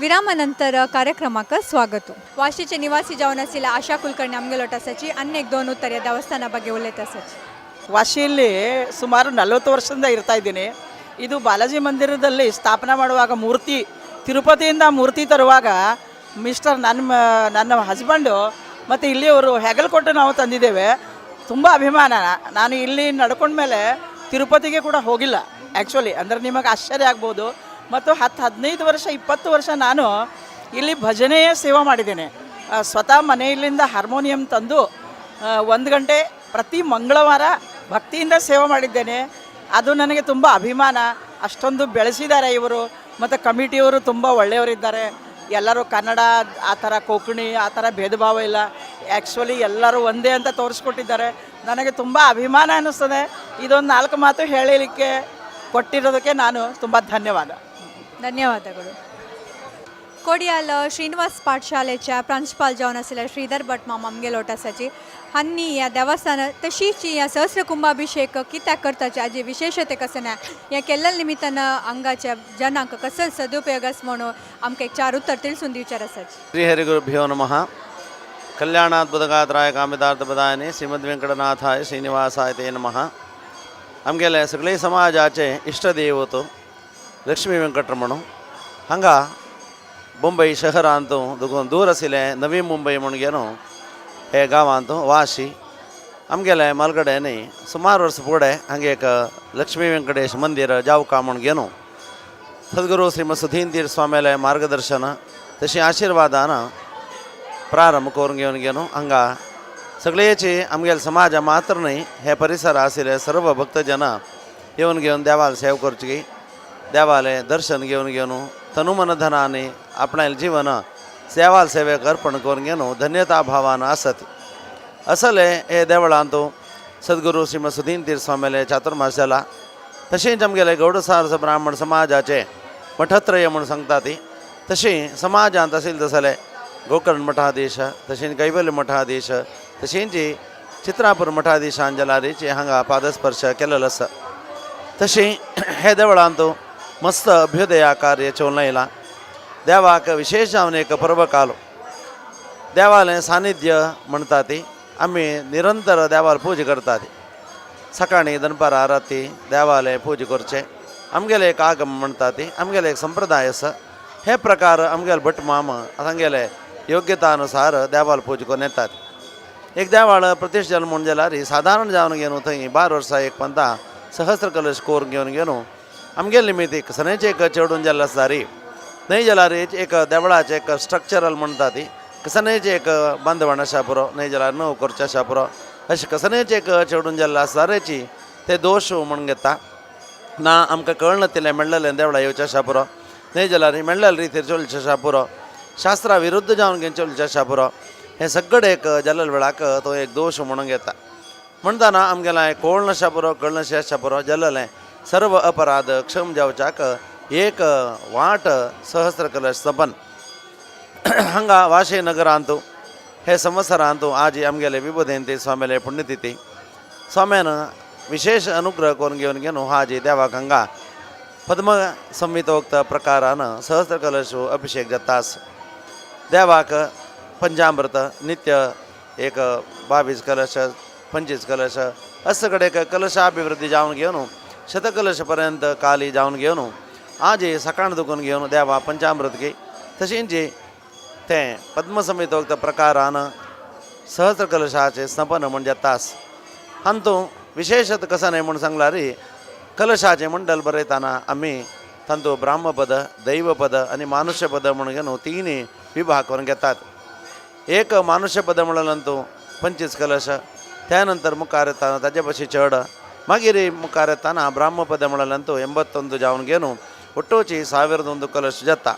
विरामानंतर कार्यक्रमाक स्वागत. वाशीचे निवासी जावन आशिल्ल्या आशा कुलकर्णी आमगेलोट आसाची आनी एक दोन उतर ह्या ದೇವಸ್ಥಾನ ಬಗ್ಗೆ ಉಲ್ಲೇಖ ಆಸಾಚಿ. ವಾಶಿಯಲ್ಲಿ ಸುಮಾರು 40 ವರ್ಷದಿಂದ ಇರ್ತಾ ಇದ್ದೀನಿ. ಇದು ಬಾಲಾಜಿ ಮಂದಿರದಲ್ಲಿ ಸ್ಥಾಪನೆ ಮಾಡುವಾಗ, ಮೂರ್ತಿ ತಿರುಪತಿಯಿಂದ ಮೂರ್ತಿ ತರುವಾಗ, ಮಿಸ್ಟರ್ ನನ್ನ ನನ್ನ ಹಸ್ಬೆಂಡು ಮತ್ತು ಇಲ್ಲಿಯವರು ಹೆಗಲು ನಾವು ತಂದಿದ್ದೇವೆ. ತುಂಬ ಅಭಿಮಾನ. ನಾನು ಇಲ್ಲಿ ನಡ್ಕೊಂಡ್ಮೇಲೆ ತಿರುಪತಿಗೆ ಕೂಡ ಹೋಗಿಲ್ಲ ಆ್ಯಕ್ಚುಲಿ. ಅಂದರೆ ನಿಮಗೆ ಆಶ್ಚರ್ಯ ಆಗ್ಬೋದು. ಮತ್ತು 10, 15 ವರ್ಷ, 20 ವರ್ಷ ನಾನು ಇಲ್ಲಿ ಭಜನೆಯ ಸೇವೆ ಮಾಡಿದ್ದೇನೆ. ಸ್ವತಃ ಮನೆಯಲ್ಲಿಂದ ಹಾರ್ಮೋನಿಯಂ ತಂದು 1 ಗಂಟೆ ಪ್ರತಿ ಮಂಗಳವಾರ ಭಕ್ತಿಯಿಂದ ಸೇವೆ ಮಾಡಿದ್ದೇನೆ. ಅದು ನನಗೆ ತುಂಬ ಅಭಿಮಾನ. ಅಷ್ಟೊಂದು ಬೆಳೆಸಿದ್ದಾರೆ ಇವರು. ಮತ್ತು ಕಮಿಟಿಯವರು ತುಂಬ ಒಳ್ಳೆಯವರಿದ್ದಾರೆ ಎಲ್ಲರೂ. ಕನ್ನಡ, ಆ ಥರ ಕೊಂಕಣಿ, ಆ ಥರ ಭೇದ ಭಾವ ಇಲ್ಲ. ಆ್ಯಕ್ಚುಲಿ ಎಲ್ಲರೂ ಒಂದೇ ಅಂತ ತೋರಿಸ್ಕೊಟ್ಟಿದ್ದಾರೆ. ನನಗೆ ತುಂಬ ಅಭಿಮಾನ ಅನ್ನಿಸ್ತದೆ. ಇದೊಂದು ನಾಲ್ಕು ಮಾತು ಹೇಳಲಿಕ್ಕೆ ಕೊಟ್ಟಿರೋದಕ್ಕೆ ನಾನು ತುಂಬ ಧನ್ಯವಾದ. ಧನ್ಯವಾದಗಳು. कोडियाल श्रीनिवास पाठशालेच्या प्रांशुपाल जावन आशिल्ल्या श्रीधर भट मामा आमगेलोट आसाची. हांणी ह्या देवस्थान तशीच ह्या सहस्र कुंभाभिषेक कित्याक करताची, हाजी विशेषते कसं ना, ह्या केल्ल्या निमित्तान हांगाच्या जनांक कसं सदुपयोग आसा म्हणून आमकां एक चार उत्तर तिळसून दिवचार आसाची. ಶ್ರೀಹರಿಗುರುಭ್ಯೋ ನಮಃ. ಕಲ್ಯಾಣಾದ್ಭುತಗಾತ್ರಾಯ ಕಾಮಿತಾರ್ಥಪ್ರದಾಯನೆ ಶ್ರೀಮದ್ ವೆಂಕಟನಾಥಾಯ ಶ್ರೀನಿವಾಸಾಯ ತೇ ನಮಃ. आमगेले सगळे समाजाचे इश्टदेवत लक्ष्मी वेंकटरमण हांगा मुंबय शहरांत दुगून दूर आशिल्लें नवी मुंबय म्हूण घेवन हे गांवांत वाशी आमगेले मालगडे न्ही, सुमार वर्स फुडें हांगा एक लक्ष्मी वेंकटेश मंदीर जावका म्हूण घेवन सद्गुरू श्रीमद सुधीन तीर्थ स्वामीले मार्गदर्शन तशी आशिर्वादान प्रारंभ करून घेवन घेवन हांगा सगळेची आमगेले समाजा मात्र न्हय, हे परिसर आशिल्ले सर्व भक्तजन येवन घेवन देवाल सेवा करची, देवाले दर्शन घेवन घेवन तनुमन धनानी आपणाले जीवन देवाल सेवेक अर्पण करून घेवन धन्यता भावान आसत. असले हे देवळांत सद्गुरू श्रीमद सुधीन तीर्थ स्वामीले चातुर्मास जाला. तशेंच आमगेले गौडसारस ब्राह्मण समाजाचे मठत्रय म्हूण सांगता ती, तशी समाजांत आशिल्ले तसले गोकर्ण मठाधीश, तशेंच कैवल्य मठाधीश, तशेंच चित्रापूर मठाधीशान जलारीचे हांगा पादस्पर्श केलेलो आसा. तशी हे देवळांत मस्त अभ्युदया कार्य चलून येयलां. देवाक विशेष जावन एक पर्वकाल देवालें सानिध्य म्हणटा ती आमी निरंतर देवाल पुजा करतात. सकाळी, दनपारां, राती देवालें पुजा करचें आमगेलें एक आगम म्हणटा ती, आमगेलें एक संप्रदाय आसा. हे प्रकार आमगेले भट माम तांगेले योग्यतानुसार देवाल पुजा करून येतात. एक देवाळ प्रतिश्ठ जालें म्हूण जाल्यार सादारण जावन घेवन थंय 12 वर्सां एक पंता सहस्र कलश करून घेवन घेवन आमगेले निमित्त एक सनेचें एक चेडून जाल्लें आसता री न्हय जाल्यार एक देवळाचें एक स्ट्रक्चरल म्हणटा ती कसनेचें एक बांदवण आसा पुरो, न्हय जाल्यार नव करचें आसा पुरो, अशें कसनेचें एक चेडून जाल्लें आसता रेची ते दोश म्हणून घेता ना. आमकां कळना तितलें मेळ्ळेलें देवळा येवचें आसा पुरो, न्हय जाल्यार मेळ्ळेले रितीर चलचें आसा पुरो, शास्त्रा विरुद्ध जावन घेवन चलचें आसा पुरो. हें सगळें एक जाल्ल्या वेळाक तो एक दोश म्हणून घेता. म्हणटाना आमगेलें कोण आसा पुरो, कळनशें आसा पुरो, जाल्लें सर्व अपराध क्षम जावच्याक एक वाट सहस्र कलश सपन. हांगा वाशे नगरांत हे संवत्सरांत आज आमगेले विबुधेंती स्वामीले पुण्यतिथी. स्वाम्यान विशेष अनुग्रह करून घेवन घेवन हाजी देवाक हांगा पद्म संहितोक्त प्रकारान सहस्र कलश अभिषेक जाता. देवाक पंचामृत नित्य एक 22 कलश, 25 कलश असं कडेन एक कलशाभिवृद्धी जावन घेवन शतकलश पर्यंत काली जावन घेवन आज सकाळ दुखून घेवन देवा पंचामृत घे. तशेंच तें पद्मसंहितोक्त प्रकारान सहस्र कलशाचे स्नपन म्हणजे तास. हांतू विशेषत कसं न्हय म्हूण सांगल्यार, कलशाचें मंडल बरयतना आमी तांतू ब्राह्मपद, दैवपद आनी मानुष्यपद म्हणून घेवन तीन विभाग करून घेतात. एक मानुष्यपद म्हणल्यार 25 कलश, त्यानंतर मुखार येताना ताजे पशी चड, मागीर मुखार येताना ब्राह्मपद म्हणल्यार 81 जावन घेवन ಒಟ್ಟೋಚಿ 1001 कलश जाता.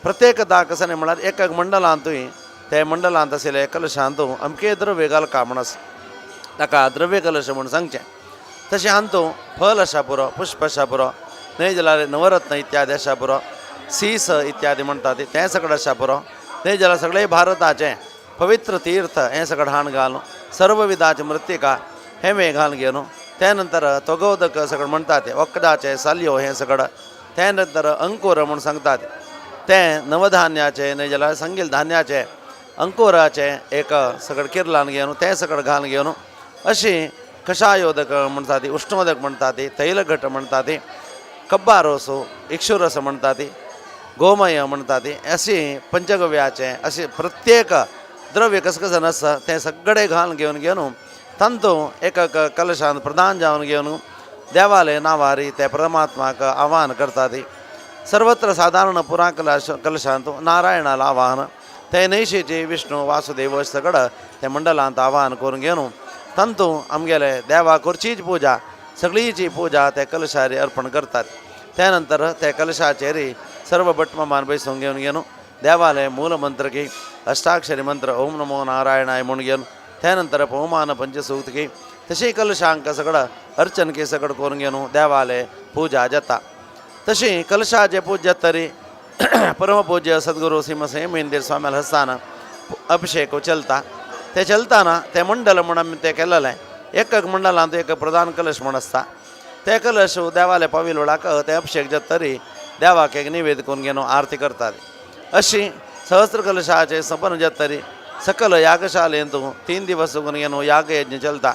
प्रत्येक दा कसं न्हय म्हळ्यार एक एक मंडलांतूय ते मंडलांत आशिल्ले कलशांतू अमके द्रव्य घालका म्हण आसा, ताका द्रव्य कलश म्हूण सांगचें. तशें हांतू फल आसा पुरो, पुष्प आसा पुरो, न्हय जाल्यार नवरत्न इत्यादी आसा पुरो, सीस इत्यादी म्हणटा तें सगळें आसा पुरो, न्हय जाल्यार सगळें भारताचें पवित्र तीर्थ हें सगळें हाण घालून सर्व विधाचे मृत्तिका हें घालून घेवन, त्यानंतर तोगोदक सगळें म्हणटा तें वखदाचें सालयो हें सगळें, त्यानंतर अंकुर म्हूण सांगतात. तें नवधान्याचें न्हय जाल्यार संगील धान्याचें अंकुराचें एक सगळें किर्लान घेवन तें सगळें घालून घेवन अशी कषायोदक म्हणटा ती, उश्णोदक म्हणटा ती, तैलघट म्हणटा ती, कब्बा रोस, इक्षुरस म्हणटा ती, गोमय म्हणटा ती, अशी पंचगव्याचें अशी प्रत्येक द्रव्य कसं कसं आसा तें सगळें घालून घेवन घेवन तांतू एक एक कलशान प्रदान जावन घेवन देवाले नांवारी ते परमात्माक आव्हान करता ती. सर्वत्र सादारण पुरा कलशांत नारायणाला आवाहन, ते नैशीचे विष्णू वासुदेव सगळं ते मंडलांत आवाहन करून घेवन तांतू आमगेले देवा करचीच पुजा सगळीची पुजा ते कलशारी अर्पण करतात. त्यानंतर त्या कलशाचेर सर्व भटमामान बैसून घेवन घेवन देवाले मूल मंत्र की अष्टाक्षरी मंत्र ओम नमो नारायणाय म्हूण घेवन त्यानंतर पवमान पंचसूक्त की तशी कलशांक सगळं अर्चन की सगळं करून घेवन देवाले पुजा जाता. तशी कलशाचे पूजा तरी परमपूज्य सद्गुरू श्रीमद स्वामी हस्तान अभिषेक चलता. ते चलताना ते मंडल म्हूण आमी ते केलेलें एक एक मंडलांत एक प्रधान कलश म्हूण आसता. ते कलश देवाले पाविल वेळाक ते अभिषेक जाता तरी देवाक एक निवेद करून घेवन आरती करतात. अशी सहस्र कलशाचे सपन जाता तरी सकल यागशालेंत 3 दिवस करून घेवन यागयज्ञ चलता.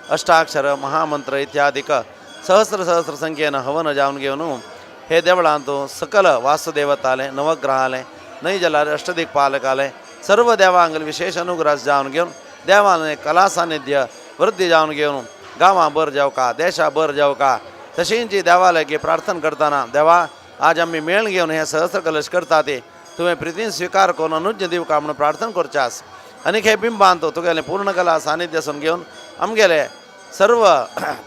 अष्टाक्षर महामंत्र इत्यादिक सहस्र सहस्र संख्येन हवन जावन घेवन हे देवळांत सकल वासुदेवताले नवग्रहाले न्हय जाल्यार अष्टदिक्पालकाले सर्व देवांगल विशेष अनुग्रह जावन घेवन देवाने कला सानिध्य वृद्धी जावन घेवन गांवां बर जावका देशा बर जावका तशींच देवालागी प्रार्थना करतना देवा आज आमी मेळ घेवन हे सहस्र कलश करता ते तुवें प्रितीन स्विकार करून अनुज्ञ दिवका म्हणून प्रार्थना करचे आस. आनीक हे बिंबांत तुगेलें पूर्ण कला सानिध्य आसून घेवन आमगेले सर्व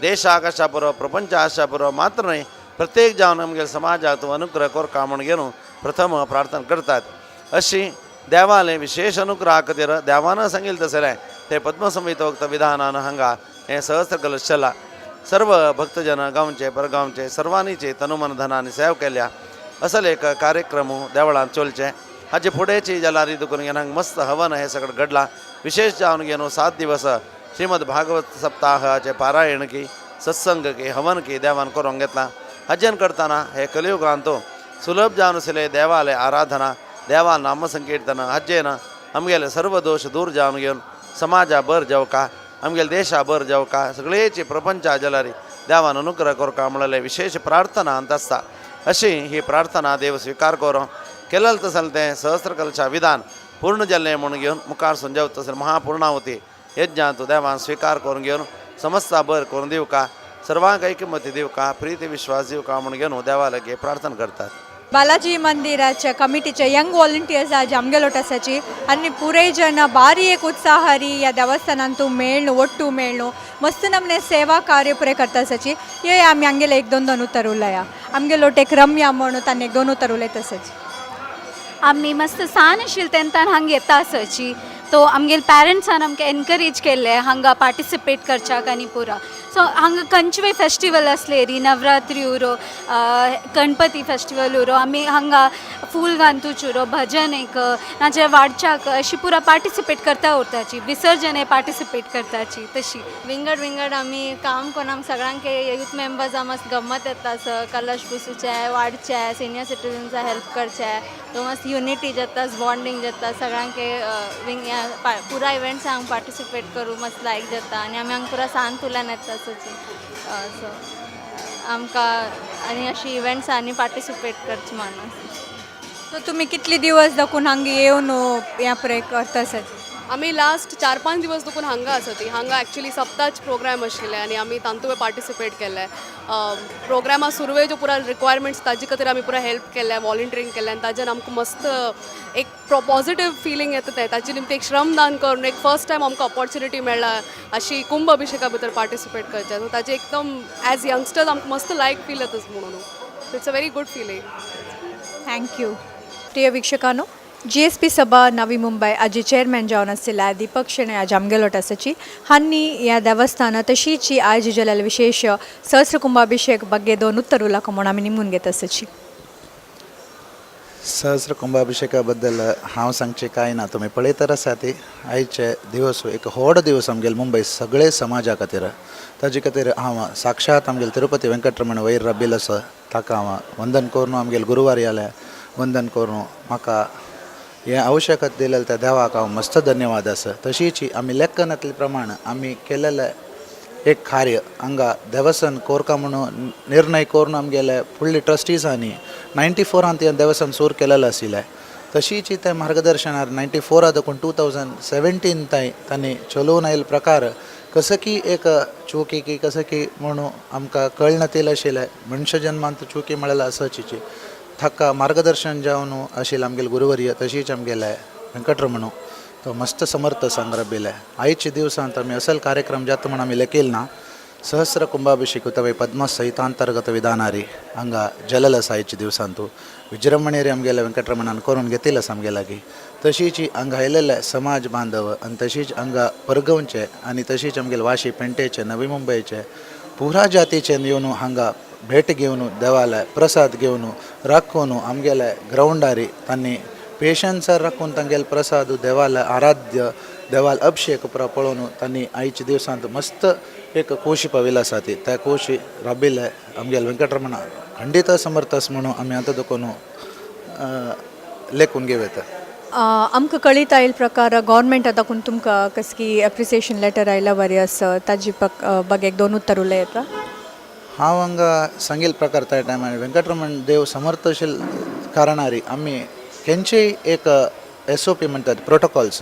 देशाक आशा पुरो प्रपंच आशा पुरो मात्र न्हय प्रत्येक जावन आमगेले समाजाक तूं अनुग्रह करका म्हूण घेवन प्रथम प्रार्थना करतात. अशी देवाले विशेष अनुग्रहा खातीर देवान सांगिल्लें तसलें ते पद्मसंहितोक्त विधानान हांगा हें सहस्र कलश चला. सर्व भक्तजन गांवचे परगांवचे सर्वांनीचे तनुमन धनानी सेवा केल्या असले एक कार्यक्रम देवळांत चलचे. हाचे फुडेंची जाल्यार दुखून घेवन हांगा मस्त हवन हें सगळें घडलां. विशेष जावन घेवन 7 दिवस श्रीमद भागवत सप्ताहाचे पारायण की सत्संग की हवन की देवान करूंक घेतला. हजन करतना हे कलियुगांत सुलभ जावन आशिल्ले देवाले आराधना देवा नामसंकीर्तन हज्जेन आमगेले सर्व दोश दूर जावन घेवन समाजा बर जावका आमगेले देशा बर जावका सगळेची प्रपंचा जाल्यार देवान अनुग्रह करका म्हणलें विशेष प्रार्थना अंत आसता. अशी ही प्रार्थना देव स्विकार करूं केलें तसलें तें सहस्र कलशा विधान पूर्ण जाल्लें म्हूण घेवन मुखार सून जेवता तसलें महापूर्णावती यज्ञांत देवान स्विकार करून घेवन समस्ता बर करून दिवका सर्वांक ऐकमती दिवका प्रीती विश्वास दिवका म्हूण घेवन देवा लागीं प्रार्थना करतात. बालाजी मंदिराच्या कमिटीचे यंग वॉलंटियर्स आज आमगेलोट आसाची आनी पुराय जन बारी एक उत्साहारी ह्या देवस्थानांतू मेळ्ळू ಒಟ್ಟು मेळ्ळू मस्त नमने सेवा कार्य पुरे करता आसाची. ये आमी आमगेले एक दोन दोन उतर उलया. आमगेलोट एक रम्या म्हणून तांणी एक दोन उतर उलयत आसाची. आमी मस्त सान आशिल्ले तेन्ना हांगा येता आसाची तो आमगेले पॅरंट्सान आमकां एनकरेज केल्लें हांगा पार्टिसिपेट करच्याक आनी पुरा. सो हांगा खंयचेय फेस्टिवल आसले री नवरात्री उरो गणपती फेस्टिवल उरो आमी हांगा फूल घालतूच उरो भजन एक नाजाल्यार वाडच्याक अशी पुरा पार्टिसिपेट करता उरताची विसर्जन पार्टिसिपेट करताची तशी. विंगड विंगड आमी काम करून आम सगळ्यांक यूथ मेंबर्सां मस्त गम्मत येता सर कलश पुसूचे वाडचे सिनियर सिटीजन्सां हेल्प करचे तो मस्त युनिटी जाता बॉन्डींग जाता सगळ्यांक विंग पुरा इव्हेंट्स हांगा पार्टिसिपेट करूं मस्त लायक जाता आनी आमी हांगा पुरा सान तुल्यान येता सची सो आमकां आनी अशी इव्हेंट्स आनी पार्टिसिपेट करचे मानून. सो तुमी कितले दिवस दाखून हांगा येवन ह्या पुरे करता आसाची? आमी लास्ट 4-5 दिवस देखून हांगा आसा ती हांगा एक्चुली सप्ताच प्रोग्राम आशिल्ले आनी आमी तांतूय पार्टिसिपेट केल्ले. प्रोग्रामा सुरवे ज्यो पुरा रिक्वायरमेंट्स ताजे खातीर आमी पुरा हेल्प केल्ले वॉलंटियरींग केल्लें आनी ताजेन आमकां मस्त एक पॉझिटीव फिलींग येता तें ताजे निमतान एक श्रमदान करून एक फर्स्ट टायम आमकां ऑपॉर्च्युनिटी मेळ्ळा अशी कुंभ अभिषेका भितर पार्टिसिपेट करचें. सो ताजें एकदम एज यंगस्टर्स आमकां मस्त लायक फील येता म्हणून it's a very good feeling. Thank you. प्रिय वीक्षकांनो, GSP सभा नवी मुंबय आजी चेअरमॅन जावन आशिल्ल्या दीपक शेणै आज आमगेलोट आसाची हांणी ह्या देवस्थान तशीच आयोजित जाल्ल्या विशेष सहस्र कुंभाभिषेक ಬಗ್ಗೆ दोन उत्तर उलक म्हूण आमी निमून घेत आसाची. सहस्र कुंभाभिषेका बद्दल हांव सांगचें कांय ना. तुमी पळयतर आसा ती आयचे दिवस एक व्हड दिवस आमगेले मुंबय सगळे समाजा खातीर. ताजे खातीर हांव साक्षात आमगेले तिरुपती वेंकटरमण वैर रब्बील आसा ताका हांव वंदन करून आमगेले गुरुवारी आल्या वंदन करून म्हाका हें आवश्यकत दिलेलें त्या देवाक हांव मस्त धन्यवाद आसा. तशीच आमी लेखनांतले प्रमाण आमी केलेलें एक कार्य हांगा देवस्थान कोरका म्हणून निर्णय करून आमगेले फुडले ट्रस्टिजांनी 94 त हें देवस्थान सुरू केलेलें आशिल्लें. तशीच तें मार्गदर्शनार 94 देखून 2017 तांय तांणी चलोवन आयिल्लो प्रकार कसो की एक चुकी की कसं की म्हणून आमकां कळनातील आशिल्लें. मनशा जन्मांत चुकी म्हळ्यार आसाची. ताका मार्गदर्शन जावन आशिल्लें आमगेले गुरुवर्य, तशीच आमगेले वेंकटरमणू तो मस्त समर्थ सांग्रबिले. आयच्या दिवसांत आमी असल कार्यक्रम जाता म्हण आमी लेखील ना. सहस्र कुंभाभिषेक तवे पद्म सहितांतर्गत विधानारी हांगा जलल आसा. आयच्या दिवसांतू विजृंभणेरी आमगेले वेंकटरमणान करून घेतिल्लें आसा आमगे लागीं. तशीच हांगा आयलेले समाज बांधव आनी तशीच हांगा परगवचे आनी तशीच आमगेले वाशी, पेंटेचे, नवी मुंबयचे पुरा जातीचे येवन हांगा भेट घेवन, देवाले प्रसाद घेवन राखून आमगेले ग्रावंडारी तांणी पेशन्सार राखून तांगेले प्रसाद, देवाले आराध्य देवाल अभिषेक पुरा पळोवन तांणी आयच्या दिवसांत मस्त एक खोशी पाविल्ली आसा. ती त्या खोशी राबिल्ले आमगेले वेंकटरमणा खंडीत समर्थ म्हणून आमी आतां देखून लेखून घेवं येता. आमकां कळीत आयल प्रकार गव्हर्मेंट आतां तुमकां कसकी एप्रिसिएशन लेटर आयला बरी आसा, ताजी बग एक दोन उत्तर उलयता. हांव हांगा सांगील प्रकार त्या टायमार वेंकटरमण देव समर्थशील कारणारी आमी खंयचेय एक एसओपी म्हणटात, प्रोटोकॉल्स,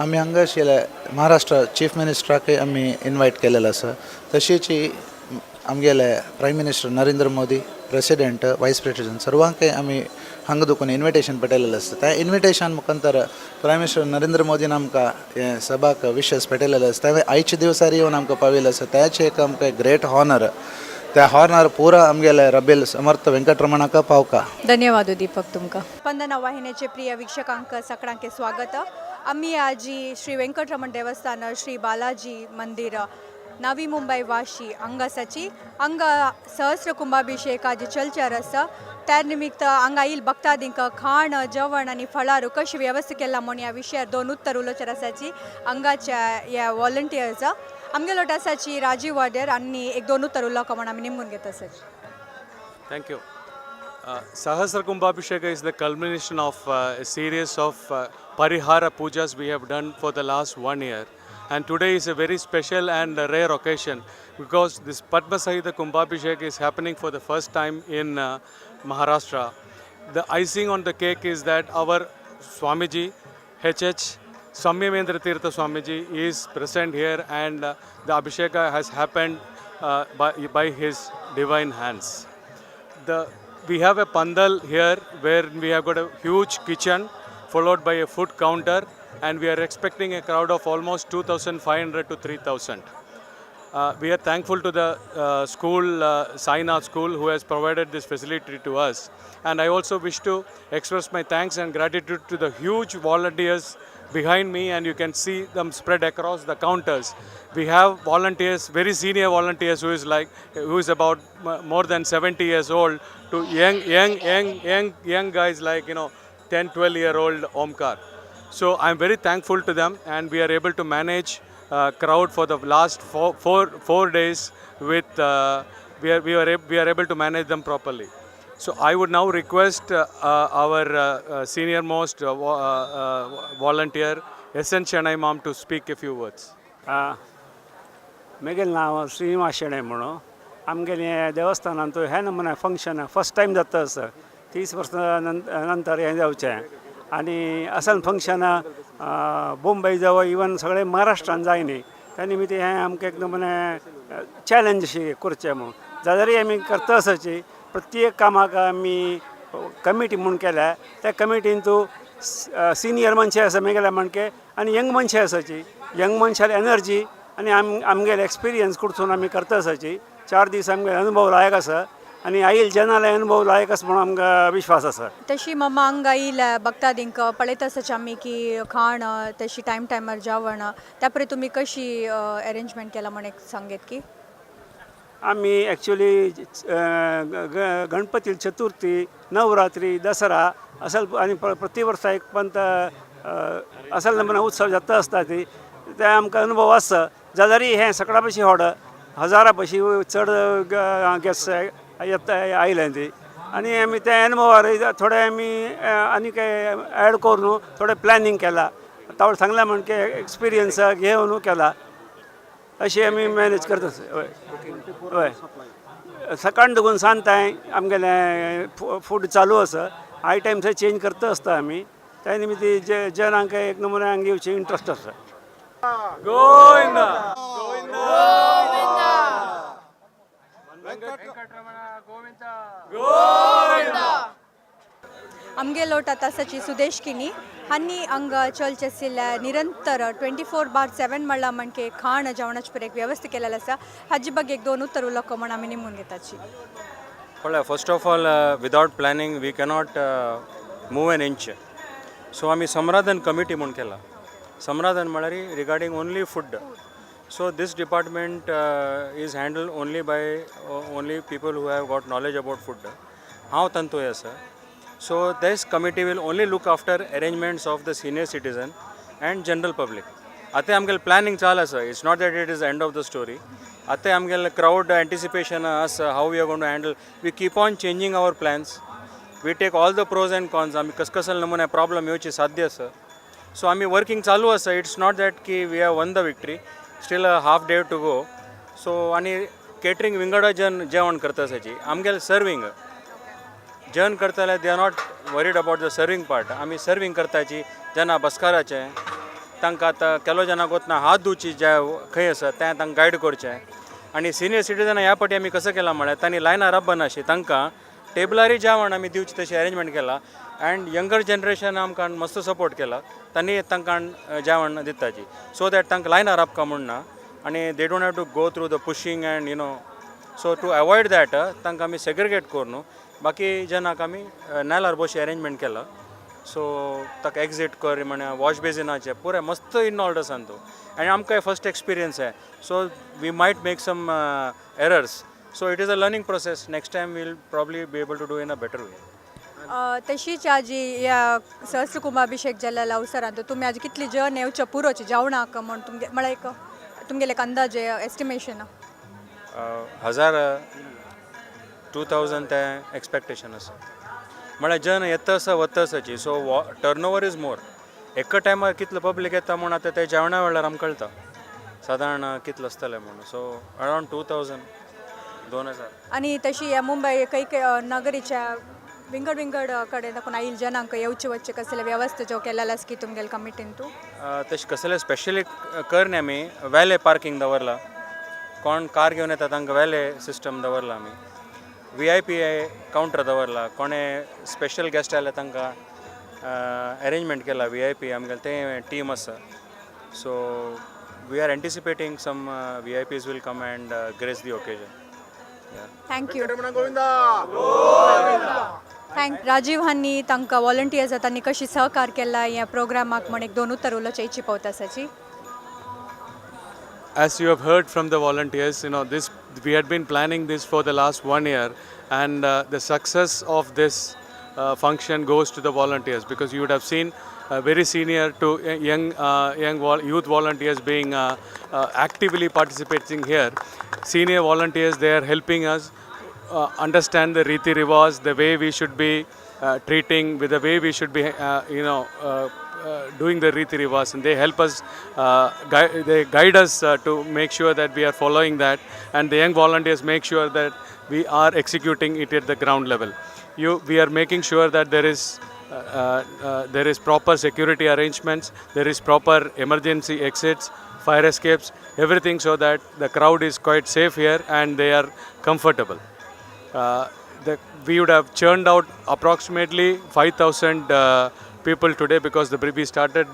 आमी हांगा आशिल्ले महाराष्ट्र चीफ मिनिस्टराकय आमी इनवायट केलेलो आसा. तशीच आमगेले prime minister Narendra Modi, president, vice president सर्वांकय आमी हांगा देखून इन्विटेशन पाठयलेलें आसता. त्या इन्विटेशन मुखांतर प्रायम मिनिस्टर नरेंद्र मोदीन आमकां हें सभाक विशस पेटयलेलें आसता. तें आयच्या दिवसार येवन आमकां पाविल्लें आसा. त्याचें एक आमकां ग्रेट हॉनर. त्या हॉनर पुरा आमगेले रबेल समर्थ वेंकटरमणाक पावका. धन्यवाद दीपक तुमकां. स्पंदना वाहिनीचे प्रिय वीक्षकांक सगळ्यांके स्वागत. आम्ही आजी श्री व्यंकटरमण देवस्थान, श्री बालाजी मंदिर, नवी मुंबई, वाशी हांगासाची. हांगा सहस्र कुंभाभिषेक आजी चलचार आसा. त्या निमित्त हांगा येईल भक्तादींक खाण जेवण आनी फळारू कशी व्यवस्था केला म्हूण ह्या विशयार दोन उत्तर उलोवचेर आसाची हांगाच्या ह्या वॉलंटियर्स. आमगेलो आसाची राजीव वाडेर आनी एक दोन उत्तर उलोवका म्हूण आमी निमगून घेता आसाची. Thank you. Sahasra Kumbhabhisheka is the culmination of a series of Parihara pujas we have done for the last one year. And today is a very special and a rare occasion because this Padma Sahita Kumbhabhishek is happening for the first time in Maharashtra. The icing on the cake is that our Swamiji, HH Samyamendra Tirtha Swamiji, is present here and the Abhisheka has happened by his divine hands. The we have a pandal here where we have got a huge kitchen followed by a food counter, and we are expecting a crowd of almost 2500 to 3000. We are thankful to the school, Sainath School, who has provided this facility to us. And I also wish to express my thanks and gratitude to the huge volunteers behind me, and you can see them spread across the counters. We have volunteers, very senior volunteers who is about more than 70 years old, to young, young, young, young, young guys like 10, 12 year old Omkar. So I'm very thankful to them, and we are able to manage crowd for the last 4 days with we are able to manage them properly. So I would now request our senior most volunteer SN Shenai ma'am to speak a few words. म्हगेलें नांव श्रीनिवास शेणै म्हणून. आमगेलें देवस्थानांत हें नमुना function first time जाता आसा. 30 वर्सां नंतर हें जावचें आनी असल फंक्शन मुंबय जावं इवन सगळे महाराष्ट्रान जायनी. त्या निमित्त हें आमकां एक नमुने चॅलेंज अशी करचें म्हणून जाल्यारय आमी करता आसाची. प्रत्येक कामाक आमी कमिटी म्हूण केल्या. त्या कमिटीन तूं सिनियर मनशां आसा मेगेल्या माणके आनी यंग मनशां आसाची. यंग मनशाले एनर्जी आनी आमगेले एक्सपिरियन्स कडसून आमी करता आसाची. 4 दीस आमगे अनुभव लायक आसा आनी आईल जनाले अनुभव लायक आसा म्हणून आमकां विश्वास आसा. तशी मम्मा हांगा येयल्या भक्तादींक पळयत आसाच आमी की खाण तशी टायम टायमार जेवण, त्या परी तुमी कशी अरेंजमेंट केला म्हण एक सांगेत की. आमी एक्चुली गणपती चतुर्थी, नवरात्री, दसरा असल आनी प्रति वर्सा एक पंत असल नमुना उत्सव जाता आसता. ती ते आमकां अनुभव आसा. जाल्यारय हें सगळ्या पशी व्हड, हजारा पशी चड गेस्ट येता आयले ती. आनी आमी ते अनुभवार थोडे आमी आनी काय ॲड करून थोडे प्लॅनिंग केला. तावळ सांगला म्हण की एक्सपिरियन्स घेवन केला. अशी आमी मॅनेज करता. हय हय, सकाळ दुगून सांजताय आमगेलें फूड चालू आसा. आयटम्स चेंज करता आसता आमी. त्या निमित्ती जे जनांक एक नमुने हांगा येवचे इंट्रस्ट आसा. गोविंदा. आमगे लोट आतां आसाची सुदेश किणी हांनी हांगा चलचे आशिल्ल्या निरंतर 24/7 म्हणला म्हणके खाण जेवणाचे एक व्यवस्था केलेलं आसा. हाजी ಬಗ್ಗೆ एक दोन उत्तर उलोवंक म्हण आमी निमून घेताची. पळय, first of all, without planning we cannot move N inch. So आमी समराधन कमिटी म्हूण केला. समराधन म्हळ्यार regarding only food. So this department is handle only by only people who have got knowledge about food. हांव तांतूय आसा. So this committee will only look after arrangements of the senior citizen and general public. आतां आमगेलें planning चालू आसा. It's not that it is end of the story. आतां आमगेलें crowd anticipation आसा, how we are gonna handle. We keep on changing our plans. We take all the pros and cons. आमी कस कसले नमुने प्रॉब्लम येवची साध्य आसा. सो आमी वर्किंग चालू आसा. It's not that की we have won the victory. Still a half day to go. So आनी केटरींग विंगडा जन जेवण करता आसाची. आमगेलें सर्वींग जेवण करताले, they are not worried about the serving part. आमी सर्वींग करताची जेन्ना बसकाराचें तांकां आतां केलो जेन्ना वतना हात धुवची जे खंय आसा तें तांकां गायड करचें. आनी सिनियर सिटीजन ह्या पाटी आमी कसो केलां म्हळ्यार तांणी लायनार राबनाशी तांकां टेबलारय जेवण आमी दिवचें तशें अरेंजमेंट केलां. अँड यंगर जनरेशन आमकां मस्त सपोर्ट केला. तांणी तांकां जेवण दिताची सो that तांकां लायनार राबका म्हूण ना आनी they don't have to go through the pushing and so to avoid that तांकां आमी सेग्रिगेट करून बाकी जनाक आमी नायलार बशी अरेंजमेंट केला. सो ताका एक्झीट कर म्हण वॉश बेजिनाचे पुराय मस्त इनवॉल्ड आसा तूं आनी आमकां फर्स्ट एक्सपिरियन्स आहे. So we might make some errors. So it is a learning process. Next time we'll probably be able to do in a better way. तशीच आजी ह्या सहस्र कुंभाभिषेक जाल्ल्या अवसरांत तुमी आज कितली जन येवचे पुरोचे जेवणाक म्हण तुमगे म्हळ्यार एक तुमगेले एक अंदाजे एस्टिमेशन? हजार, 2000 ते एक्सपेक्टेशन आसा. म्हळ्यार जन येता आसा वता आसाची. So turn over is more. एका टायमार कितलो पब्लीक येता म्हूण आतां ते जेवणा वेळार आमकां कळटा सादारण कितलो आसतलें म्हणून. So around 2000, 2000. आनी तशी ह्या मुंबय खंय खंय नगरीच्या विंगड विंगड कडेन दाखोवन आयिल्ले जनांक येवचे वचचे कसले व्यवस्था ज्यो केलेले आसा की तुमगेले कमिटीन तूं? तशें कसले स्पेशली करना. आमी वेले पार्किंग दवरला. कोण कार घेवन येता तांकां वेले सिस्टम दवरला. आमी VIP counter दवरला. कोणे स्पेशल गेस्ट आयले तांकां अरेंजमेंट केला VIP. आमगेलें तें टीम आसा. So we are anticipating some VIPs will come and grace the occasion. Thank you, thank Rajiv हांनी तांकां वॉलंटियर्स तांणी कशी सहकार केला ह्या प्रोग्रामाक म्हण एक दोन उतर उलोवचे पावता आसाची. As you have heard from the volunteers, this we had been planning this for the last one year, and the success of this function goes to the volunteers because you would have seen very senior to young youth volunteers being actively participating here. Senior volunteers, they are helping us understand the रीति रिवाज, the way we should be treating, with the way we should be doing the रीति रिवाज, and they help us, they guide us to make sure that we are following that, and the young volunteers make sure that we are executing it at the ground level. We are making sure that there is proper security arrangements, there is proper emergency exits, fire escapes, everything, so that the crowd is quite safe here and they are comfortable. We would have churned out approximately 5,000 people today because we started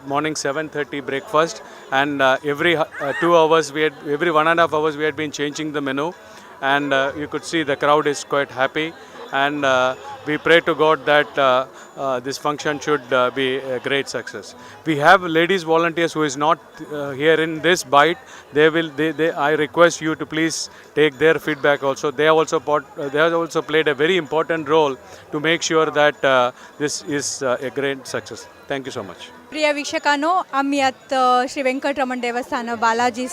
morning 7:30 breakfast and every 2 hours we had, every 1.5 hours we had been changing the menu, and you could see the crowd is quite happy, and we pray to God that this function should be a great success. We have ladies volunteers who is not here in this bite. They will. They, I request you to please take their feedback also. They have also played a very important role to make sure that this is a great success. Thank you so much. प्रिय वीक्षकांनो, आम्ही आत श्री व्यंकटरमण देवस्थान बालाजी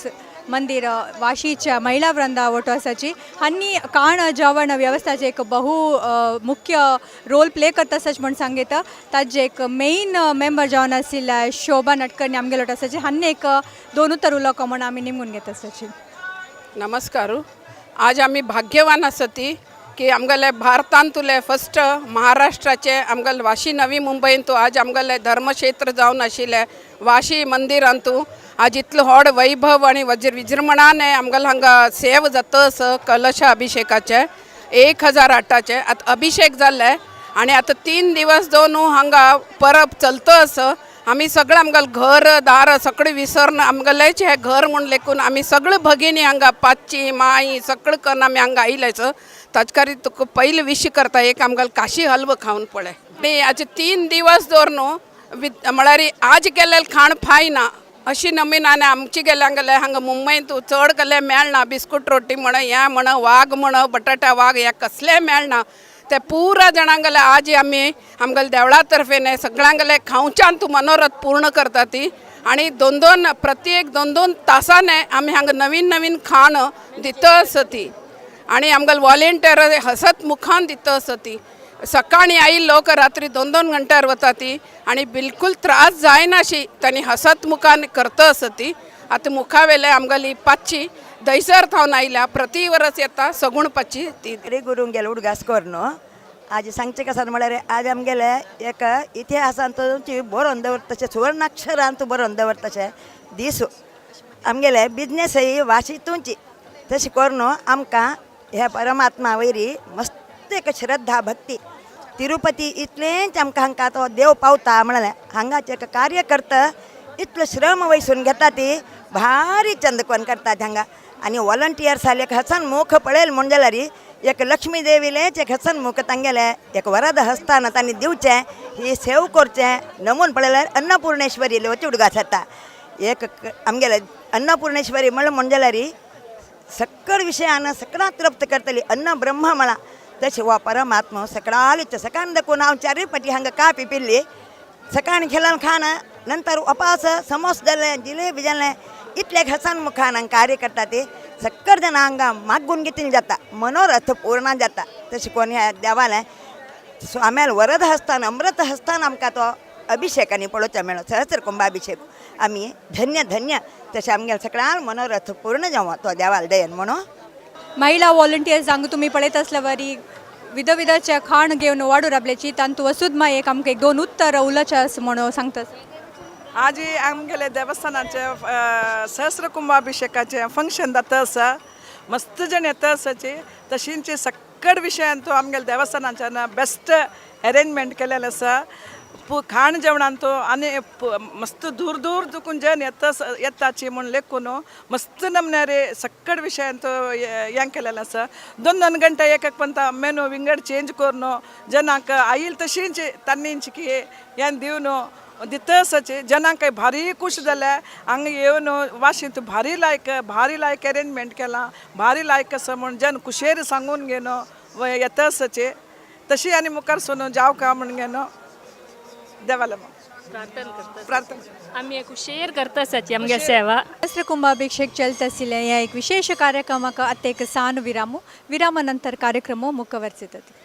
मंदिर वाशीच्या महिला Vrinda auto आसाची हांणी खाण जेवण व्यवस्थाचे एक बहु मुख्य रोल प्ले करता आसाच म्हण सांगता. ताजे एक मेन मेंबर जावन आशिल्ल्या शोभा नटकर्णी आमगेलो आसाची हांणी एक दोन उतर उलोवप म्हण आमी निमगून घेता आसाची. नमस्कार. आज आमी भाग्यवान आसती की आमगेले भारतांतुले फस्ट महाराष्ट्राचे आमगेले वाशी नवी मुंबयंतू आज आमगेले धर्मक्षेत्र जावन आशिल्ले वाशी मंदिरांतू आज इतलो व्हड वैभव आनी विजृंभणान आमगेले हांगा सेव जाता आसा कलश अभिषेकाचे 1008 आतां अभिषेक जाल्ले आनी आतां 3 दिवस दोन हांगा परब चलता आसा. आमी सगळें आमगेलें घर दार सगळें विसरून आमगेलेच हें घर म्हूण लेखून आमी सगळे भगिनी हांगा पाचची माई सगळें करून आमी हांगा आयलेच. ताजे खातीर तुका पयलीं विश करता एक आमगेलें काशी हलवो खावन पळय. आनी आज 3 दिवस दवर न्हू म्हळ्यार आज केल्लें खाण फायना अशी नमीन. आनी आमची गेल्या हांगेले हांगा मुंबयंत चड कसलें मेळना, बिस्कूट रोटी म्हण हें म्हण वाग म्हण बटाटा वाग हें कसलें मेळना. ते पुरा जाणांगेले आज आमी आमगेले देवळा तर्फेन सगळ्यांगेले खावच्यान तूं मनोरथ पूर्ण करता ती. आनी दोन दोन प्रत्येक 2-2 तासाने आमी हांगा नवीन नवीन खाण दिता आसती आनी आमगेले वॉलेंटियर हसत मुखान दिता आसती. सकाळीं आयिल्ले लोक रात्री 2-2 घंट्यार वता ती आनी बिलकूल त्रास जायनाशी तांणी हसत मुखान करता आसती. आतां मुखावेले आमगेली पाचशी दहिसर थावन आयल्या प्रति वरस येता सगूण पाचशी ती. रे गुरुंगेले उडगास करून आज सांगचें कशें म्हळ्यार आज आमगेले एक इतिहासांत बरोवन दवरतशें सुवर्णाक्षरांत बरोवन दवरतशें दीस आमगेले बिजनेसय वाशीतूंची तशें करून आमकां हे परमात्मा वयरी मस्त एक श्रद्धा भक्ती तिरुपती इतलेंच आमकां हांकां तो देव पावता म्हळ्यार हांगाचे एक कार्य करता इतलो श्रम वयसून घेता ती भारी चंद कोन करतात हांगा. आनी वॉलंटियर्स एक हसन मुख पळयल म्हूण जाल्यार एक लक्ष्मी देवीलेच एक हसन मुख तांगेले एक वरद हस्तान तांणी दिवचें ही सेव करचें नमून पळयल्यार अन्नपूर्णेश्वरी उडगास जाता. एक आमगेले अन्नपूर्णेश्वरी म्हणलें म्हूण जाल्यार सकळ विशयान सगळां तृप्त करतली अन्न ब्रह्म म्हळां तशें हो परमात्मा सकाळीच सकाळ दाखोवन हांव 4 पटी हांगा कापी पिल्ली सकाळी खेळून खाण नंतर उपास समोस जाले जिलेबी जालें इतले हसन मुखान हांगा कार्य करता ते सक्कर जाणां हांगा मागून घेतिल्लें जाता मनोरथ पूर्ण जाता. तशें कोण ह्या देवालें स्वाम्याल वरद हस्तान अमृत हस्तान आमकां तो अभिषेकांनी पळोवचो मेळ्ळो सहस्र कुंभाभिषेक आमी धन्य धन्य तशें आमगेले सगळ्यांक मनोरथ पूर्ण जावं तो देवाल दयेन म्हणून. महिला वॉलंटियर्स हांगा तुमी पळयत आसल्या वरी विधविधाचे खाण घेवन वाडूर आपल्याची तांतू वसुदमा एक आमकां एक 2 उत्तर उलोवचें आसा म्हणून सांगता. आज आमगेले देवस्थानाचे सहस्र कुंभाभिषेकाचें फंक्शन जाता आसा मस्त जण येता आसाची तशींच सक्कड विशयांतू आमगेले देवस्थानाच्यान बेस्ट अरेंजमेंट केलेलें आसा. खाण जेवणांतू आनी मस्त दूर दूर दुकून जन येता येताची म्हूण लेखून मस्त नमन्यारे सक्कड विशयांतू हें केलेलें आसा. 2-2 घंटे एक एक पंता मेनू विंगड चेंज करून जनांक आयल तशींच तांणींच की हें दिवन दिता आसाची जनांक भारी खूश जाल्या हांगा येवन वाशींत भारी लायक अरेंजमेंट केलां भारी लायक आसा म्हूण जन कुशेर सांगून घेवन येता आसाची तशी आनी मुखार सोनू जावं का म्हूण घेवन देवाला प्रार्थना आमी एक शेअर करता आसाची आमगे सेवा. सहस्र कुंभाभिषेक चलत आशिल्लें ह्या एक विशेष कार्यक्रमाक आतां एक सान विरामो विरामा नंतर कार्यक्रमो मुखवर्सितती.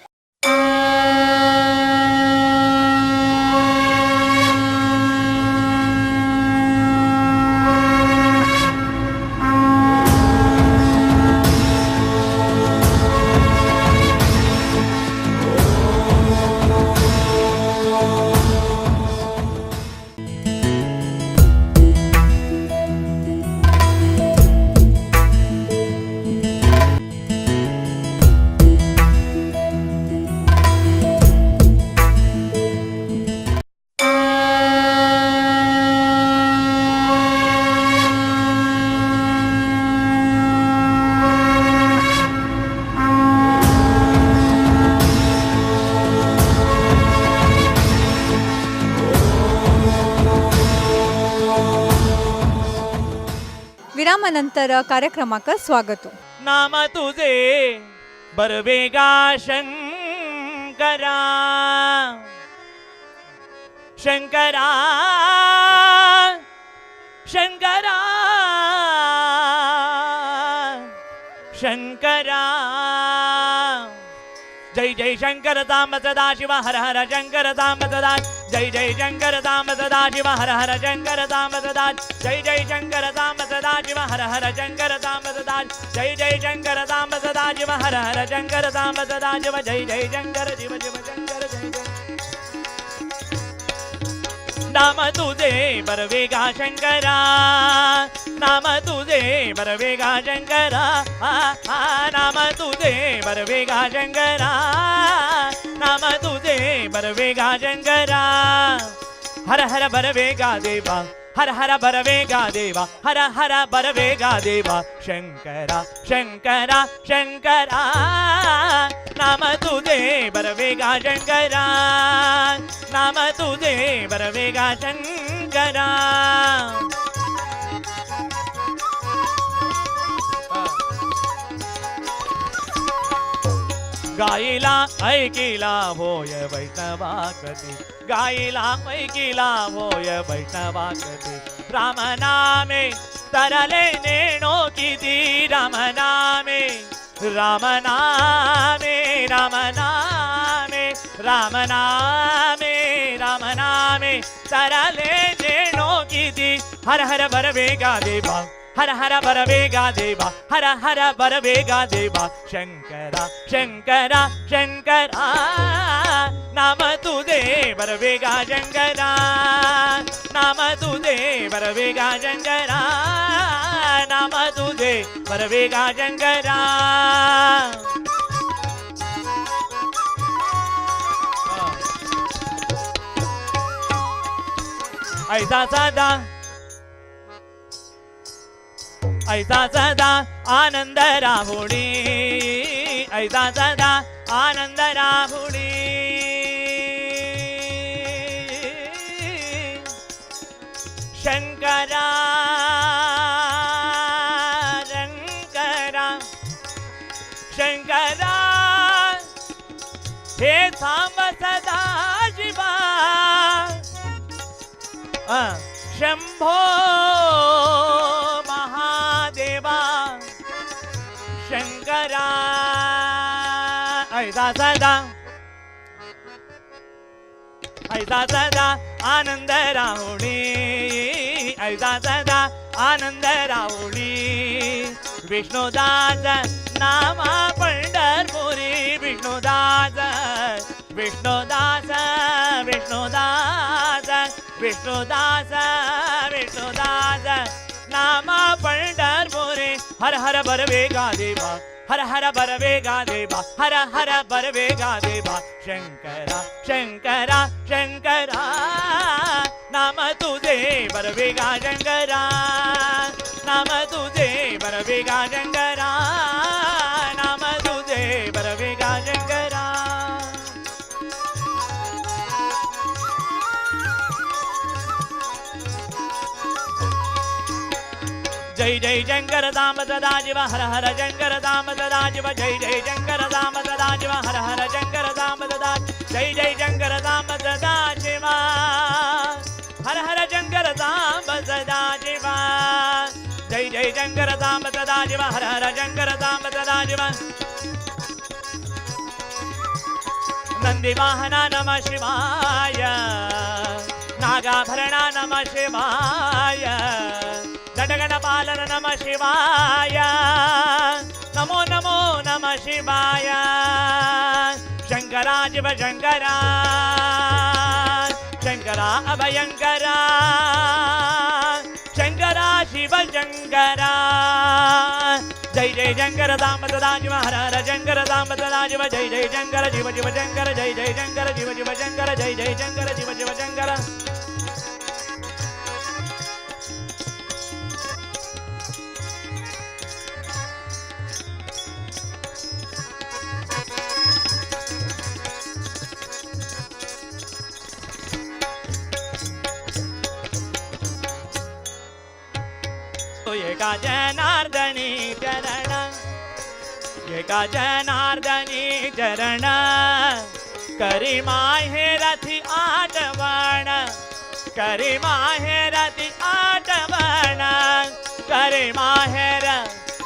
विरामानंतर कार्यक्रमाक स्वागत. नाम तुझे बरवेगा शंकरा शंकरा शंकरा. शंकरा। जय जय शंकर सांब सदाशिव हर हर शंकर सांब सदा जय जय शंकर सांब सदाशिव हर हर शंकर सांब सदा जय जय शंकर सांब सदाशिव हर हर शंकर सांब सदा जय जय शंकर सांब सदाशिव हर हर शंकर सांब सदाशिव जय जय शंकर शिव शिव शंकर जय जय। नाम तुझे बरवेगा शंकरा, नाम तुझे बरवेगा शंकरा, नाम तुझे बरवेगा शंकरा, नाम तुझे बरवेगा शंकरा। हर हर बरवेगा देवा, हर हर बरवेगा देवा, हर हर बरवेगा देवा शंकरा शंकरा शंकरा। नाम तुझे बरवेगा शंकरा, नाम तुझे बरवेगा शंकरा। गाईला ऐकिला होय वैष्णवा कधी, गाईला ऐकिला होय वैष्णवा कधी। राम नामे तरले नेणो किती, राम नामे राम नामे राम नामे राम नामे राम नामे तरले नेणो किती। हर हर बरवेगा देवा, हर हर बरवेगा देवा, हर हर बरवेगा देवा शंकरा शंकरा शंकरा। नाम तुझे बरवेगा शंकरा, नाम तुझे बरवेगा शंकरा, नाम तुझे बरवेगा शंकरा। ऐसा सदा ऐसा सदा आनंद राहुणी, ऐसा सदा आनंद राहुणी। शंकरा शंकरा शंकरा हे सांब सदा शिवा, शंभो महादेवा शंकरा। ऐसा सदा ऐसा सदा आनंद राहुणी, ऐसा सदा आनंद राहुणी। विष्णुदास नामा पंढरपुरी, विष्णुदास विष्णुदास विष्णुदास विष्णुदास विष्णुदास नामा पंढरपुरी। हर हर बरवेगा देवा, हर हर बरवेगा देवा, हर हर बरवेगा देवा शंकरा शंकरा शंकरा। नाम तुझे बरवेगा शंकरा, नाम तुझे बरवेगा शंकरा, नाम तुझे बरवेगा शंकरा। जय जय शंकर सांब सदाशिव हर हर शंकर सांब सदाशिव जय जय शंकर सांब सदाशिव हर हर शंकर सांब सदा जय जय शंकर सांब सदाशिव हर हर शंकर सांब सदाशिव जय जय शंकर सांब सदाशिव हर हर शंकर सांब सदाशिव। नंदी वाहना नमः शिवाय, नागाभरणा नमः शिवाय, गणपालन नमः शिवाय, नमो नमो नमः शिवाय। शंकरा शिव शंकरा शंकरा अभयंकरा शंकरा शिव शंकरा। जय जय शंकर सांब सदाशिव हर हर शंकर सांब सदाशिव जय जय शंकर शिव शिव शंकर जय जय शंकर शिव शिव शंकर जय जय शंकर शिव शिव शंकर। एका जनार्दनी चरण, एका जनार्दनी चरण, करी माहेरथी आठवण, करी माहेरथी आठवण, करी माहेर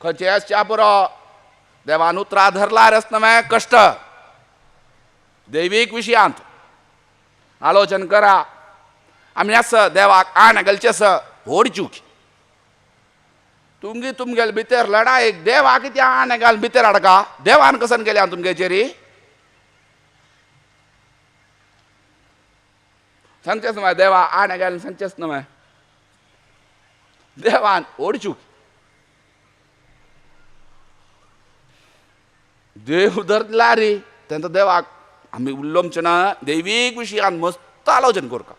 खंयचे आसच्या पुरो देवान उतरां धरल्यार आसना मागीर कश्ट दैवीक विशयांत आलोचन करा. आमी आसा देवाक आण घालचें आसा व्हड चूक. तुमगे तुमगेले भितर लडायेक देवाक कितें आण घाल भितर हाडका देवान कसन केल्या तुमगेचेर सांगचेंच न्हय देवा आण घाल सांगचेंच न्हय देवान व्हड चूक. देव धरला रे तेंचो देवाक आमी उल्लोमचें ना. दैवीक विशयान मस्त आलोचन करता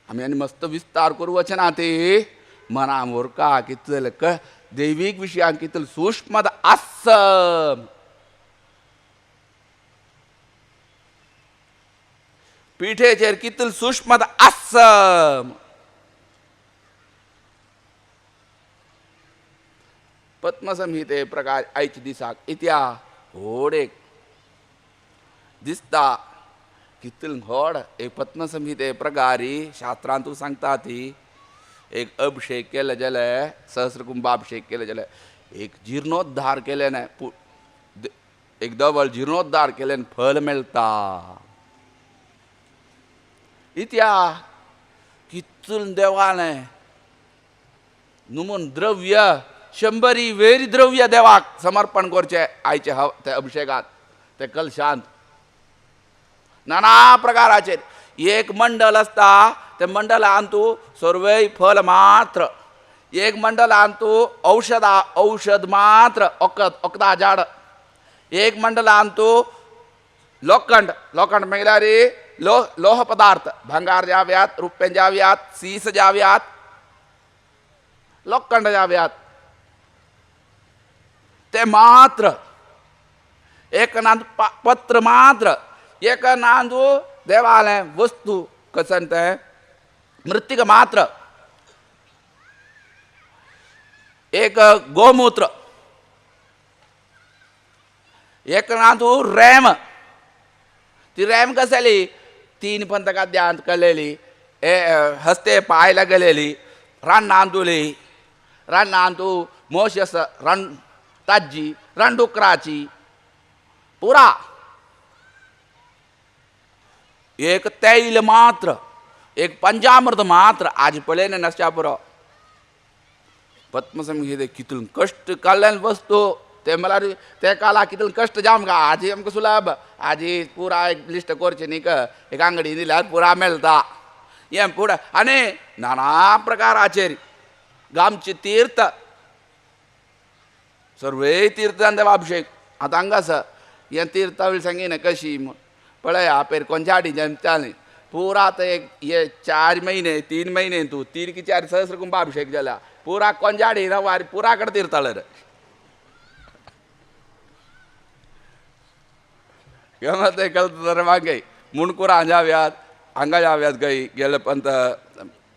आमी आनी मस्त विस्तार करूं वचना ते मना व्हरका कितले दैवीक विशयान कितले सूक्ष्म आस. पिठेचेर कितले सूक्ष्म आस. पद्मसंहिते प्रकार आयच्या दिसाक इत्या व्हड एक दिसता कितले व्हड एक पद्मसंहिते प्रकारी शास्त्रांतू सांगता ती एक अभिषेक केले जाल्यार सहस्रकुंभाभिषेक केले जाल्यार एक जिर्णोद्धार केले ना एक दवळ जिर्णोद्धार केल्यान फल मेळटा. इत्या कितून देवाने नुमून द्रव्य शंबरी वेरी द्रव्य देवाक समर्पण करचें आयचे हव त्या अभिषेकात ते कलशांत नाना प्रकाराचेर एक मंडल आसता ते मंडलांत तूं सर्वय फल मात्र एक मंडलांत तूं औषधा औषध मात्र वखद वखदां झाड एक मंडलांत तूं लोखंड लोखंड म्हळ्यार लोह पदार्थ भांगार जाव्यात रुप्पें जाव्यात सीस जाव्यात लोखंड जाव्यात ते मात्र एक नांद पत्र मात्र एक नांदू देवालय वस्तू कसन ते मृत्तिका मात्र एक गोमूत्र एक नांदू रॅम ती रॅम कसली तीन पंतकाद्यांत कळलेली हस्ते पायला गेलेली रान नांदुली रान नांदू मोश आसा रान ताजी रानडुकराची पुरा एक तैल मात्र एक पंचामृत मात्र आज पळयलें नासच्या पुरो. पद्मसंहिते कितून कश्ट काडल्यान वस्तू ते म्हळ्यार ते काला कितून कश्ट जाम गा आजी आमकां सुलभ आजी पुरा एक लिस्ट करचें न्ही एक आंगडी दिल्यार पुरा मेळटा हें पुरा आनी नाना प्रकाराचेर गामचे तीर्थ सर्वय तीर्थान देवाभिषेक. आतां हांगा आसा हें तीर्था वयली सांगिना कशी पळया पेर कोंजाडी जमताली पुरा आतां एक हे 4 महिने 3 महिने तूं 3 की 4 सहस्र कुंभाभिषेक जाला पुरा कोंजाडी रवारी पुरा कडेन तीर्थालो रे. गमत कळत तर मागय मुणकुरा जाव्यात हांगा जाव्यात गय गेले पंत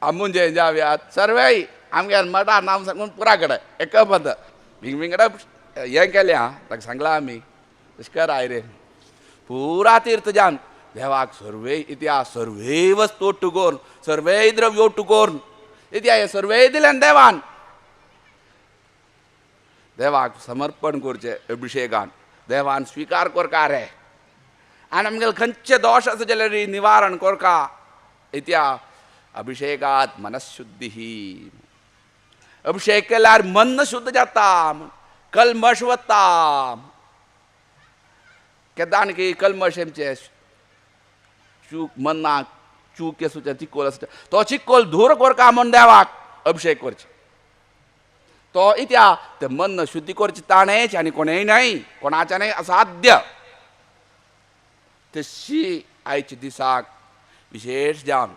आमुंजे जाव्यात सर्वय आमगे मठा नांव सांगून पुरा कडेन एक पंत विंग विंगड हें केलें आं ताका सांगलां आमी तशें कर आयरे पुरा तीर्थ जावन देवाक सर्वे इतिहास सर्वे वस्तू ओट्टू करून सर्वे द्रव्य ओट्टू करून इतिहास हे सर्वे दिल्यान देवान देवाक समर्पण करचें अभिषेकान देवान स्विकार करका रे आनी आमगेले खंयचे दोश आसा जाल्यार निवारण करका. इत्या अभिषेकात मनशुद्धी अभिषेक केल्यार मन शुद्ध जाता कल्मश वता केदान की कल्मश आमचे चूक मनाक चूक आसूचे चिकोल आसूचे तो चिकोल धूर करका म्हूण देवाक अभिषेक करचे तो इत्या ते मन शुद्धी करचे ताणेच आनी कोणेय न्हय कोणाच्या न्हय असाध्य. तशी आयच्या दिसाक विशेष जावन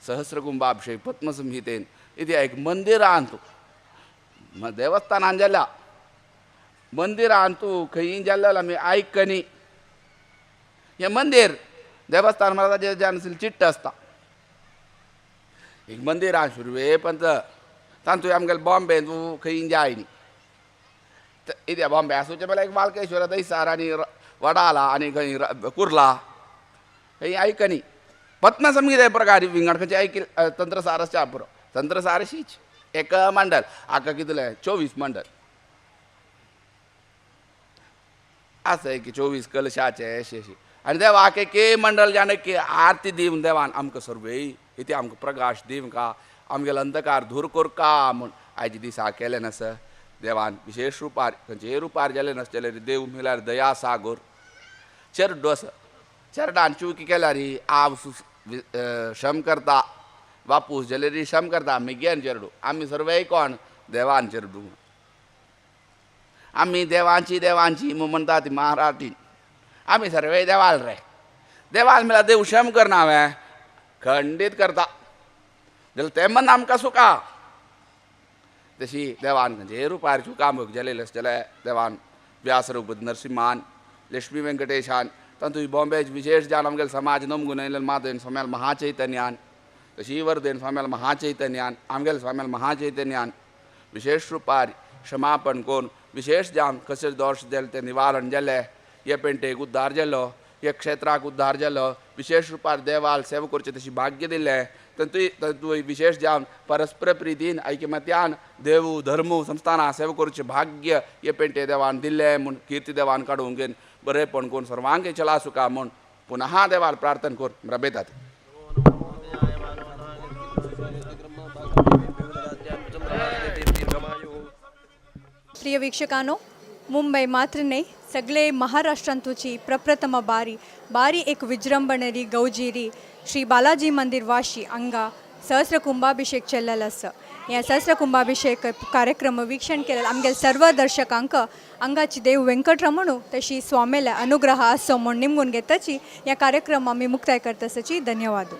सहस्रकुंभाभिषेक पद्मसंहितेन इत्या एक मंदिरांत देवस्थानान जाल्या मंदिरांत तूं खंय जाल्लो आमी आयकनी हें मंदीर देवस्थान म्हळ्यार ताजें जें आसलें चिट्ट आसता एक मंदिरां सुरवे पंत तातूंत आमगेले बॉम्बे तूं खंय जाय न्ही इत्या बॉम्बे आसूचें म्हळ्यार एक वालकेश्वर दयसार आनी वडाला आनी खंय कुर्ला खंय आयकनी पद्मसंहिते प्रकार विंगड खंयचे आयकिल तंत्रसारसच्या पुरो तंत्रसारशीच. एक मंडल आका कितले 24 मंडल आसा की 24 कलशाचे अशें अशें आनी देवाक एक मंडल जाणें की आरती दिवन देवान आमकां सर्वय इथे आमकां प्रकाश दिवंका आमगेलो अंधकार दूर करका म्हूण आयज दिसा केलें नासा देवान विशेश रुपार खंयचेय रुपार जालें नासतलें देव म्हळ्यार दया सागोर चेरडो आसा चेरडान चुकी केल्यार हांव क्षम करता बापूस जाल्यार क्षम करता मिगेन चेरडू आमी सर्वय कोण देवान चेरडू आमी देवांची देवांची म्हणटा ती मराठी आमी सर्वय देवाल रे देवाल म्हळ्यार देव क्षम करना हांवें खंडीत करता जाल्यार तें मन आमकां सुखा तशी देवान खंयचेय रुपार चुका मोग जालेले आसतले देवान व्यास रूप नरसिंहान लक्ष्मी वेंकटेशान तातूंत बॉम्बे विशेष जावन आमगेले समाज नमगुन येयल्ले मातेन स्वाम्याल महाचैतन्यान तशी वर्धेन स्वाम्याल महाचैतन्यान आमगेले स्वाम्याल महाचैतन्यान विशेष रुपार क्षमापण करून विशेष जावन कसले दोश जाले ते निवारण जाले हे पेंटेक उद्धार जालो हे क्षेत्राक उद्धार जालो विशेष रुपार देवाल सेवा करचें तशी भाग्य दिलें तातूंत तातूंत विशेष जावन परस्पर प्रितीन ऐकमत्यान देव धर्म संस्थाना सेवा करचें भाग्य हे पेंटे देवान दिलें म्हूण किर्ती देवान काडूंक घेवन बरेपण करून सर्वांक चला सुखा म्हूण पुनः देवाल प्रार्थना करून रबेतात. प्रिय वीक्षकांनो, मुंबई मात्र न्हय सगळे महाराष्ट्रांतुची प्रप्रथम बारी बारी एक विजृंभणेरी गौजिरी श्री बालाजी मंदिर वाशी हांगा सहस्र कुंभाभिषेक चल्लेलो आसा. ह्या सहस्र कुंभाभिषेक कार्यक्रम वीक्षण केलेलो आमगेले सर्व दर्शकांक हांगाची देव वेंकटरमणू तशी स्वामेले अनुग्रह आसो म्हूण निमगून घेताची ह्या कार्यक्रम आमी मुक्ताय करतासाची. धन्यवाद.